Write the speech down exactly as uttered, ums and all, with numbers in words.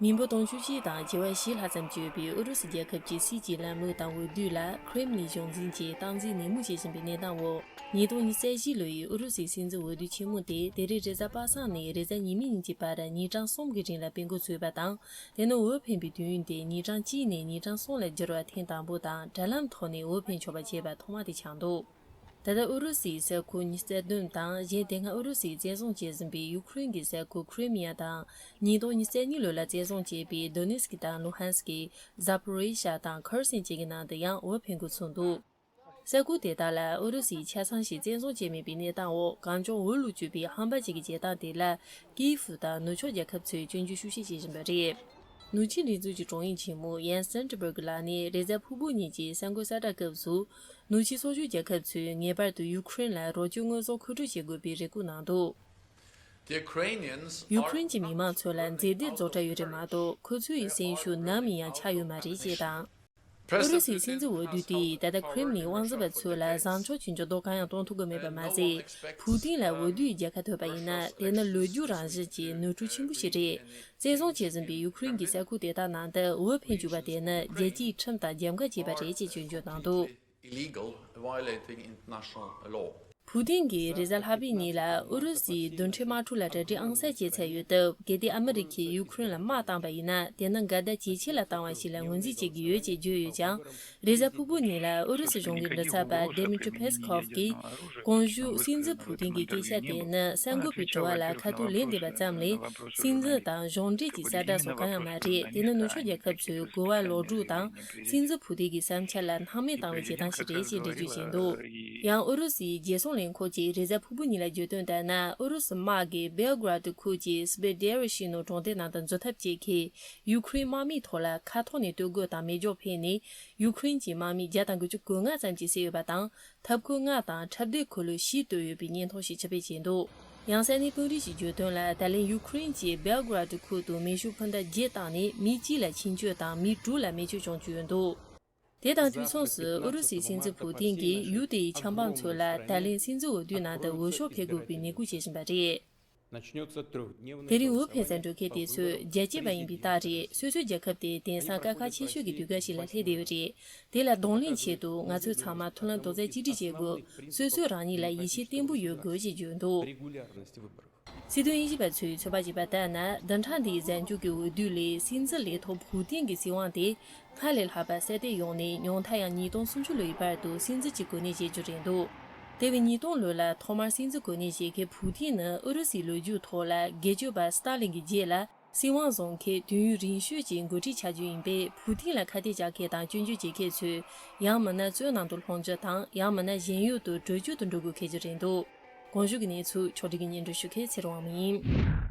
མི་འབོར་སྟོང་ཕྲག་གཅིག་དང་བྱེ་བ་བཞི་ལྷག་ཙམ་ཡོད་པའི་ཨུ་རུ་སུ་རྒྱལ་ཁབ་ཀྱི་སྲིད་ཀྱི་ལམ་ལུགས་དང་འོས་བསྡུ་ལ་ཁྲེམ་ལིན་གཞུང་འཛིན་གྱིས་སྟངས་འཛིན་ནན་མོ་བྱེད་བཞིན་པའི་གནས་སྟངས་འོག་ཉིས་སྟོང་ཉི་ཤུ་རྩ་བཞི་ལོའི་ཨུ་རུ་སུའི་སྲིད་འཛིན་འོས་བསྡུ་ཆེན་མོ་དེ་དེ་རིང་རེས་གཟའ་པ་སངས་ནས་རེས་གཟའ་ཉི་མའི་ཉིན་གྱི་བར་ཉིན་གྲངས་གསུམ་གྱི་རིང་ལ་སྤེལ་འགོ་ཚུགས་པ་དང་། དེ་ནི་འོས་འཕེན་པའི་དུས་ཡུན་དེ་ཉིན་གྲངས་གཅིག་ནས་ཉིན་གྲངས་གསུམ་ལ་འགྱུར་བ་ཐེངས་དང་པོ་དང་། དྲ་ལམ་ཐོག་ནས་འོས་འཕེན་ཆོག་པ་བྱས་པ་ཐོག་མ་དེ་ཆགས་འདུག་ད་ལྟ་ཨུ་རུ་སུའི་ས་ཁུལ་ཉི་ཤུ་རྩ་བདུན་དང་། གཞན་དེ་སྔ་ཨུ་རུ་སུས་བཙན་བཟུང་བྱས་ཟིན་པའི་ཡུ་ཁུ་རེན་གྱི་ས་ཁུལ་ཁི་རི་མི་ཡ་དང་། ཉིས་སྟོང་ཉི་ཤུ་རྩ་གཉིས་ལོ་ལ་བཙན་བཟུང་བྱས་པའི་དོ་ནེ་སི་ཀི་དང་ལུ་ཧན་སི་ཀི། ཟ་པོ་རི་ཤ་དང་ཁར་སན་བཅས་ཀྱི་ནང་དུ་ཡང་འོས་འཕེན་འགོ་ཚུགས་འདུག་ས་ཁུལ་དེ་དག་ལ་ཨུ་རུ་སུས་ཆ་ཚང་ཞིག་བཙན་བཟུང་བྱས་མེད་པའི་གནས་སྟངས་འོག་གངས་ལྗོངས་འོག་ལུགས་གཙོས་པའི་ཧམ་པ་བཅས་ཀྱི་བྱེད་སྟངས་དེ་ལ་ཀིའེ་ཧྥུ་དང་ནུབ་ཕྱོགས་རྒྱལ་ཁབ་ཚོས་སྐྱོན་བརྗོད་ཤུགས་ཆེ་བྱེད་བཞིན་པ་རེད། ནུབ་ཕྱོགས་འབྲེལ་མཐུད་ཀྱི་དྲུང་ཡིག་ཆེན་མོ་ཡན་སན་ཏི་སྦུར་གི་ལགས་ནས་རེས་གཟའ་ཕུར་བུ་ཉིན་གྱི་གསར་འགོད་གསལ་བསྒྲགས་སྐབས་སུ། ནུབ་ཕྱོགས་ཚོགས་ཞུགས་རྒྱལ་ཁབ་ཚོས་ངེས་པར་དུ་ཡུ་ཁུ་རེན་ལ་རོགས་སྐྱོར་དངོས་ཟོག་མཁོ་སྤྲོད་བྱེད་དགོས་པའི་རེ་སྐུལ་གནང་འདུག The Ukrainians ཡུ་ཁུ་རེན་གྱི་མི་མང་ཚོ་ལ་མཛེས་སྡུག་རྫོགས་གྲབས་ཡོད་རེད་མ་གཏོགས། ཁོ་ཚོའི་སེམས་ཤུགས་ནམ་ཡིན་ཡང་ཆག་ཡོད་མ་རེད་ཅེས་དང་། ཨུ་རུ་སུའི་སྲིད་འཛིན་འོས་བསྡུ་དེས་ད་ལྟ་ཁྲེམ་ལིན་དབང་འཛིན་པ་ཚོ་ལ་བཟང་ཕྱོགས་ཀྱི་འགྱུར་ལྡོག་གང་ཡང་གཏོང་ཐུབ་ཀྱི་མེད་པ་མ་ཟད། ཕུའུ་ཏིན་ལ་འོས་བསྡུའི་རྒྱལ་ཁ་ཐོབ་པ་ཡིན་ན། དེ་ནི་ལོ་རྒྱུས་རང་བཞིན་གྱི་ནོར་འཁྲུལ་ཆེན་པོ་ཞིག་རེད། བཙན་བཟུང་བྱས་ཟིན་པའི་ཡུ་ཁུ་རེན་གྱི་ས་ཁུལ་དེ་དག་ནང་དུ་འོས་འཕེན་བཅུག་པ་དེ་ནི་རྒྱལ་སྤྱིའི་ཁྲིམས་དང་རྒྱབ་འགལ་བྱས་པ་རེད་ཅེས་སྐྱོན་བརྗོད་གནང་འདུག illegal, violating international law. ཕུའུ་ཏིན་གྱིས་རེས་གཟའ་ལྷག་པའི་ཉིན་ལ་ཨུ་རུ་སུའི་རྡུལ་ཕྲན་དམག་འཁྲུག་ལ་གྲ་སྒྲིག་ཨང་གསར་བྱས་ཚར་ཡོད་སྟབས། གལ་ཏེ་ཨ་མི་རི་ཁས་ཡུ་ཁུ་རེན་ལ་དམག་བཏང་པ་ཡིན་ན། དེ་ནི་འགལ་ཟླ་ཇེ་ཆེ་ལ་བཏང་བ་ཞིག་ལ་ངོས་འཛིན་བྱེད་ཀྱི་ཡོད་ཅེས་བརྗོད་ཡོད་ཀྱང་། རེས་གཟའ་ཕུར་བུ་ཉིན་ལ་ཨུ་རུ་སུ་གཞུང་གི་མགྲིན་ཚབ་པ་Dmitry Peskov གིས། གོང་ཞུས་སྲིད་འཛིན་ཕུའུ་ཏིན་གྱི་སྐད་ཆ་དེ་ནི་གསར་འགོད་པའི་དྲི་བ་ལ་ཁ་ཐུག་ལན་འདེབས་པ་ཙམ་ལས། སྲིད་འཛིན་དང་གཞུང་འབྲེལ་གྱི་གསལ་བསྒྲགས་སོགས་གང་ཡང་མ་རེད། དེ་ནི་ནུབ་ཕྱོགས་རྒྱལ་ཁབ་ཚོས་གོ་བ་ལོག་སྒྲུག་དང་། སྲིད་འཛིན་ཕུའུ་ཏིན་གྱི་བསམ་འཆར་ལ་སྣང་མེད་བཏང་བའི་བྱེད་སྟངས་ཤིག་རེད་ཅེས་འགྲེལ་བརྗོད་བྱས་འདུག་ཡང་ཨུ་རུ་སུའི་རྒྱལ་སྲུང་ལས་ཁུངས་ཀྱིས་རེས་གཟའ་ཕུར་བུ་ཉིན་ལ་བརྗོད་དོན་ལྟར་ན། ཨུ་རུ་སུ་དམག་གིས་སྦེལ་གྷ་ར་ཏི་ཁུལ་གྱི་སྦེ་ཏེ་རི་ཤི་ནོ་གྲོང་སྡེ་ནང་དུ་འཛུལ་ཐབས་བྱེད་མཁན་ཡུ་ཁུ་རེན་དམག་མིའི་ཐོག་ལ་མཁའ་ཐོག་ནས་གཏོར་རྒོལ་དང་མེ་སྒྱོགས་འཕེན་ནས། ཡུ་ཁུ་རེན་གྱི་དམག་མི་བརྒྱ་དང་དགུ་བཅུ་གོ་ལྔ་ཙམ་ཞིག་བསད་ཡོད་པ་དང་། འཐབ་ཁུལ་ལྔ་དང་འཁྲབ་སྡེ་འཁོར་ལོ་བཞི་བཏོན་ཡོད་པའི་བརྙན་ཐུང་ཞིག་ཕྱིར་སྤེལ་བྱས་འདུག་ཡང་ས་གནས་དཔོན་རིགས་ཤིག་བརྗོད་དོན་ལ། ད་ལན་ཡུ་ཁུ་རེན་གྱིས་སྦེལ་གྷ་ར་ཏི་ཁུལ་དུ་མེ་ཤུགས་འཕུར་མདའ་བརྒྱད་བཏང་ནས་མི་གཅིག་ལ་འཆིང་སྐྱོན་དང་མི་དྲུག་ལ་རྨས་སྐྱོན་བྱུང་བཅུག་ཡོད་འདུག་དེ་དང་དུས་མཚུངས་སུ་ཨུ་རུ་སུའི་སྲིད་འཛིན་ཕུའུ་ཏིན་གྱིས་ཡུལ་དེའི་ཆབ་འབངས་ཚོ་ལ་ད་ལན་སྲིད་འཛིན་འོས་བསྡུའི་ནང་དུ་འོས་ཤོག་འཕེན་དགོས་པའི་ནན་སྐུལ་བྱེད་བཞིན་པ་རེད། དེ་རིང་འོས་འཕེན་ས་འགྲོ་མཁན་དེ་ཚོས་རྒྱལ་གཅེས་པ་ཡིན་པའི་རྟགས་རེད། སོ་སོའི་རྒྱལ་ཁབ་དེ་དེང་སང་དཀའ་ཁག་ཆེ་ཤོས་ཀྱི་དུས་སྐབས་ཤིག་ལ་སླེབས་བསྡད་ཡོད་རེད། དེ་ལ་གདོང་ལེན་ཆེད་དུ་ང་ཚོས་ཚང་མ་མཐུན་ལམ་རྡོག་རྩ་གཅིག་སྒྲིལ་བྱེད་དགོས། སོ་སོའི་རང་ཉིད་ལ་ཡིད་ཆེས་བརྟན་པོ་ཡོད་དགོས་ཞེས་བརྗོད་འདུག Регулярность выборов. སྲིད་དོན་དབྱེ་ཞིབ་པ་ཚོས་ཚོད་དཔག་བྱས་པ་ལྟར་ན། བདུན་ཕྲག་འདིའི་གཟའ་མཇུག་གི་འོས་བསྡུ་ལས་སྲིད་འཛིན་ལས་ཐོག་ཕུའུ་ཏིན་གྱི་སྲིད་དབང་དེ་སྔར་ལས་ལྷག་པ་གསལ་སྟོན་ཡོང་ནས། ཉུང་མཐའ་ཡང་ཉིས་སྟོང་སུམ་ཅུ་ལོའི་བར་དུ་སྲིད་འཛིན་གྱི་གོ་གནས་བཞེས་རྒྱུ་རེད་འདུག་དེ་བས་ཉིས་སྟོང་ལོ་ལ་ཐོག་མར་སྲིད་འཛིན་གོ་གནས་བཞེས་མཁན་ཕུའུ་ཏིན་ནི་ཨུ་རུ་སུའི་ལོ་རྒྱུས་ཐོག་ལ་སྒེར་གཅོད་པ་སྟ་ལིན་གྱི་རྗེས་ལ། སྲིད་དབང་བཟུང་མཁན་དུས་ཡུན་རིང་ཤོས་ཀྱི་འགོ་ཁྲིད་ཆགས་རྒྱུ་ཡིན་པས། ཕུའུ་ཏིན་ལ་ཁ་གཏད་བཅག་མཁན་དང་སྐྱོན་བརྗོད་བྱེད་མཁན་ཚོས་ཡང་མིན་ན་བཙོན་ནང་དུ་ལྷུང་རྒྱུ་དང་། ཡང་མིན་ན་གཞན་ཡུལ་དུ་བྲོས་བྱོལ་དུ་འགྲོ་དགོས་འཁེལ་རྒྱུ་རེད་འདུག་གོང་ཞུས་ཀྱི་གནས་ཚུལ་ཕྱོགས་སྒྲིག་གིས་སྙན་སྒྲོན་ཞུ་མཁན་ཚེ་རིང་དབང་མོ་ཡིན།